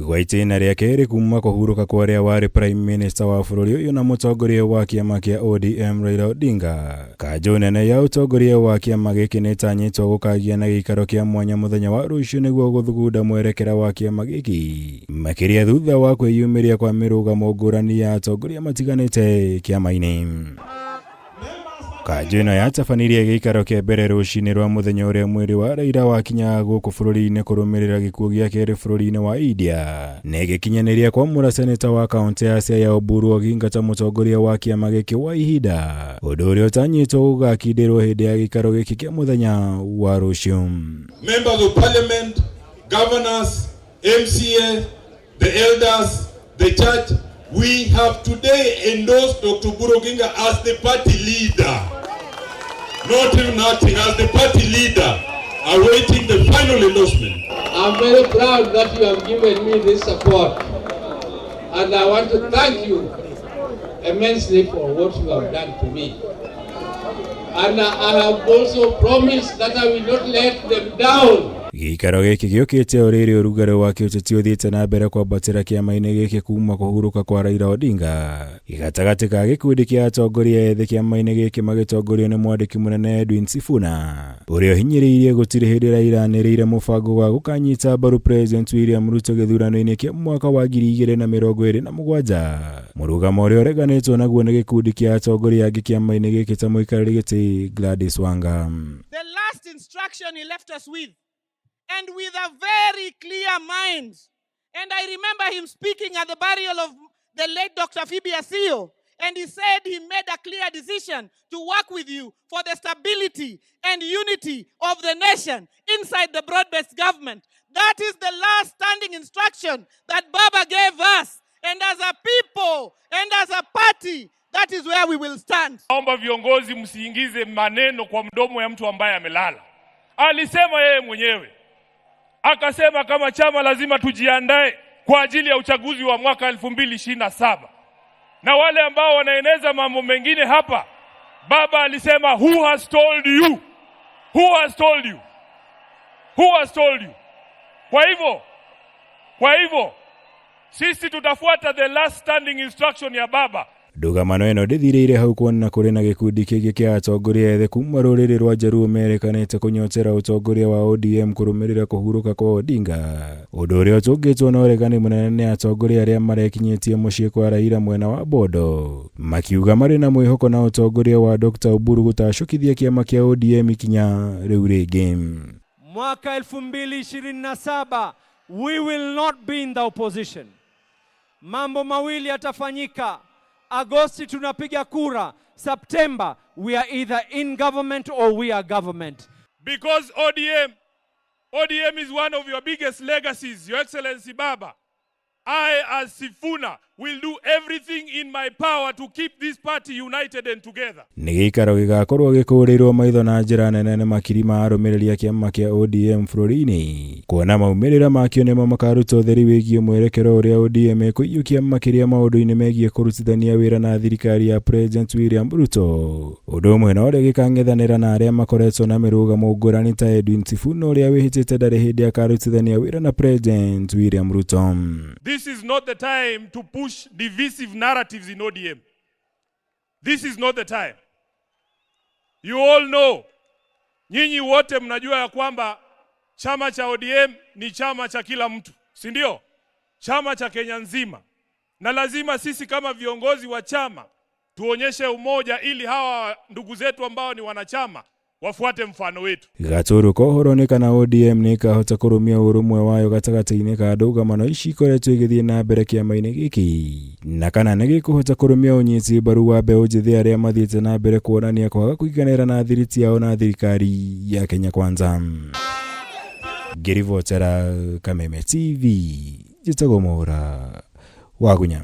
Gwa itĩna rĩa kerĩ kuma kũhurũka kwa ũrĩa warĩ Prime Minister wa bũrũri ũyũ na mũtongoria wa kĩama kĩa ODM Raila Odinga, kanjũ nene ya ũtongoria wa kĩama gĩkĩ nĩtanyĩtwo gũkagĩa na gĩikaro kĩa mwanya mũthenya wa rũciũ nĩguo gũthugunda mwerekera wa kĩama gĩkĩ, makĩria thutha wa kwĩyumĩria kwa mĩrũgamo ngũrani ya atongoria matiganĩte kĩama-inĩ. Kanjũ ĩno yatabanirie gĩikaro kĩa mbere rũcinĩ rwa mũthenya ũrĩa mwĩrĩ wa Raila wakinyaga gũkũ bũrũri-inĩ kũrũmĩrĩra gĩkuũ gĩa kerĩ bũrũri-inĩ wa India na ĩgĩkinyanĩria kwamũra seneta wa kaũntĩ ya Siaya Oburu Oginga ta mũtongoria wa kĩama gĩkĩ wa ihinda, ũndũ ũrĩa ũtanyĩtwo gũgakindĩrwo hĩndĩ ya gĩikaro gĩkĩ kĩa mũthenya wa rũciũ. Members of Parliament, governors, MCA, the elders, the church, we have today endorsed Dr. Oburu Oginga as the party leader. Not even acting, as the party leader, awaiting the final endorsement. I'm very proud that you have given me this support. And I want to thank you immensely for what you have done to me. And I have also promised that I will not let them down. Gĩikaro gĩkĩ gĩũkĩte o rĩrĩ ũrugarĩ wa kĩũteti ũthiĩte na mbere kwambatĩra kĩama-inĩ gĩkĩ kuma kũhurũka kwa Raila Odinga. Gatagatĩ ka gĩkundi kĩa atongoria ethĩ kĩama-inĩ gĩkĩ magĩtongorio nĩ mwandĩki mũnene Edwin Sifuna, ũrĩa ũhinyĩrĩirie gũtirĩ hĩndĩ Raila anĩrĩire mũbango wa gũkanyita mbaru President William Ruto gĩthurano-inĩ kĩa mwaka wa 2027. Mũrũgamo ũrĩa ũreganĩtwo naguo nĩ gĩkundi kĩa atongoria angĩ kĩama-inĩ gĩkĩ ta mũikarĩri gĩtĩ Gladys Wanga. The last instruction he left us with, and with a very clear mind. And I remember him speaking at the burial of the late Dr. Phoebe Asiyo, and he said he made a clear decision to work with you for the stability and unity of the nation inside the broad-based government. That is the last standing instruction that Baba gave us. And as a people and as a party, that is where we will stand. Naomba viongozi msiingize maneno kwa mdomo ya mtu ambaye amelala. Alisema yeye mwenyewe, akasema kama chama lazima tujiandae kwa ajili ya uchaguzi wa mwaka 2027 na wale ambao wanaeneza mambo mengine hapa, Baba alisema, "Who has told you? Who has told you? Who has told you?" Kwa hivyo sisi tutafuata the last standing instruction ya Baba. Ndũgamano ĩno ndĩthirĩire hau kuona kũrĩ na gĩkundi kĩngĩ kĩa atongoria ethĩ kuma rũrĩrĩ rwa Jaluo merekanĩte kũnyotera ũtongoria wa ODM kũrũmĩrĩra kũhurũka kwa Odinga, ũndũ ũrĩa ũtũngĩtwo na ũregani mũnene nĩ atongoria arĩa marekinyĩtie mũciĩ kwa Raila mwena wa Bondo, makiuga marĩ na mwĩhoko na ũtongoria wa Dr. Oburu gũtacũkithia kĩama kĩa ODM ikinya rĩu rĩngĩ. Mwaka 2027 we will not be in the opposition. Mambo mawili yatafanyika. Agosti tunapiga kura, September we are either in government or we are government. Because ODM is one of your biggest legacies, Your Excellency Baba. I, as Sifuna, will do everything in my power to keep this party united and together. Nĩ gĩikaro gĩgakorwo gĩkũrĩirwo maitho na njĩra nene nĩ makiri ma arũmĩrĩri a kĩama kĩa ODM bũrũri-inĩ, kuona maumĩrĩra makĩo nĩmo makaruta ũtheri wĩgiĩ mwerekero ũrĩa ODM ĩkũiyũkia makĩria maũndũ-inĩ megiĩ kũrutithania wĩra na thirikari ya President William Ruto, ũndũ ũmwe na ũrĩa gĩkang'ethanĩra na arĩa makoretwo na mĩrũgamo ngũrani ta Edwin Sifuna, ũrĩa wĩhĩtĩte ndarĩ hĩndĩ akarutithania wĩra na President William Ruto. This is not the time to push divisive narratives in ODM. This is not the time. You all know, nyinyi wote mnajua ya kwamba chama cha ODM ni chama cha kila mtu, si ndio? Chama cha Kenya nzima, na lazima sisi kama viongozi wa chama tuonyeshe umoja ili hawa ndugu zetu ambao ni wanachama wafuate mfano wetu. Gatũrũ ka ũhoro nĩ kana ODM nĩ ĩkahota kũrũmia ũrũmwe wayo gatagatĩ-inĩ ka ndũgamano ici ikoretwo igĩthiĩ na mbere kĩama-inĩ gĩkĩ, na kana nĩ gĩkũhota kũrũmia ũnyiti mbaru wa mbeũ njĩthĩ arĩa mathiĩte na mbere kuonania kwaga kũiganĩra na thiriti yao na thirikari ya Kenya Kwanza. Ngĩribotera Kameme TV, njĩtagwo Mwaũra Wagunya.